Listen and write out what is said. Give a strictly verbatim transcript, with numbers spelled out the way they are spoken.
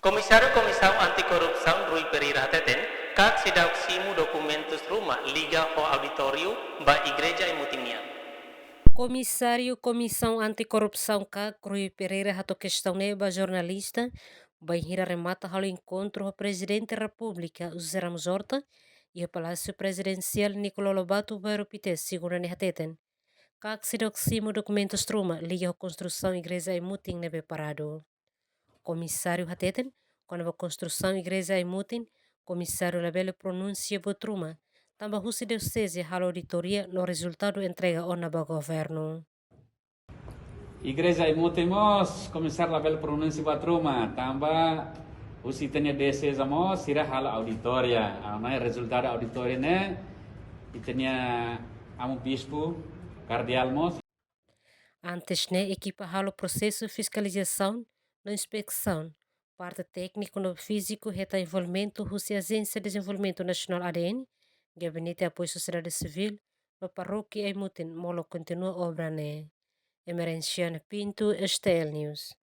Komisáriu Komisaun Anti-Korrupsaun Rui Pereira hateten, kaak seidauk simu dokumentus ruma liga ho auditóriu ba Igreja Ai-Mutin nian. Komisáriu Komisaun Anti-Korrupsaun kaak Rui Pereira hato'o kestaun ne'e ba jornalista, bainhira remata halo enkontru ho Prezidente Repúblika José Ramos Horta iha Palásiu Prezidensiál Nicolau Lobato, Bairru Pité, segunda ne'e hateten, kaak seidauk simu dokumentus ruma liga ho konstrusaun Igreja Ai-Mutin ne'ebé paradu. Komisáriu hateten, kona-ba konstrusaun Igreja Ai-Mutin, Komisáriu labele pronunsia buat ruma, tanba husi dioseze halo auditoria no rezultadu entrega ona ba governu. Igreja Ai-Mutin mós, Komisáriu labele pronunsia buat ruma, tanba husi ita-nia dioseze mós sira halo auditoria. Ah, no rezultadu auditoria ne'e, ita-nia Amu Bispu Kardeál mós. Antes ne'e, ekipa halo prosesu fiskalizasaun no inspesaun, parte tékniku no fíziku hetan envolvimentu husi Ajénsia Dezenvolvimentu Nasionál, A D N, Gabinete Apoiu Sosiedade Sivíl, no Parókia Ai-Mutin molok kontinua obra ne'e. Emerenciana Pinto, S T L News.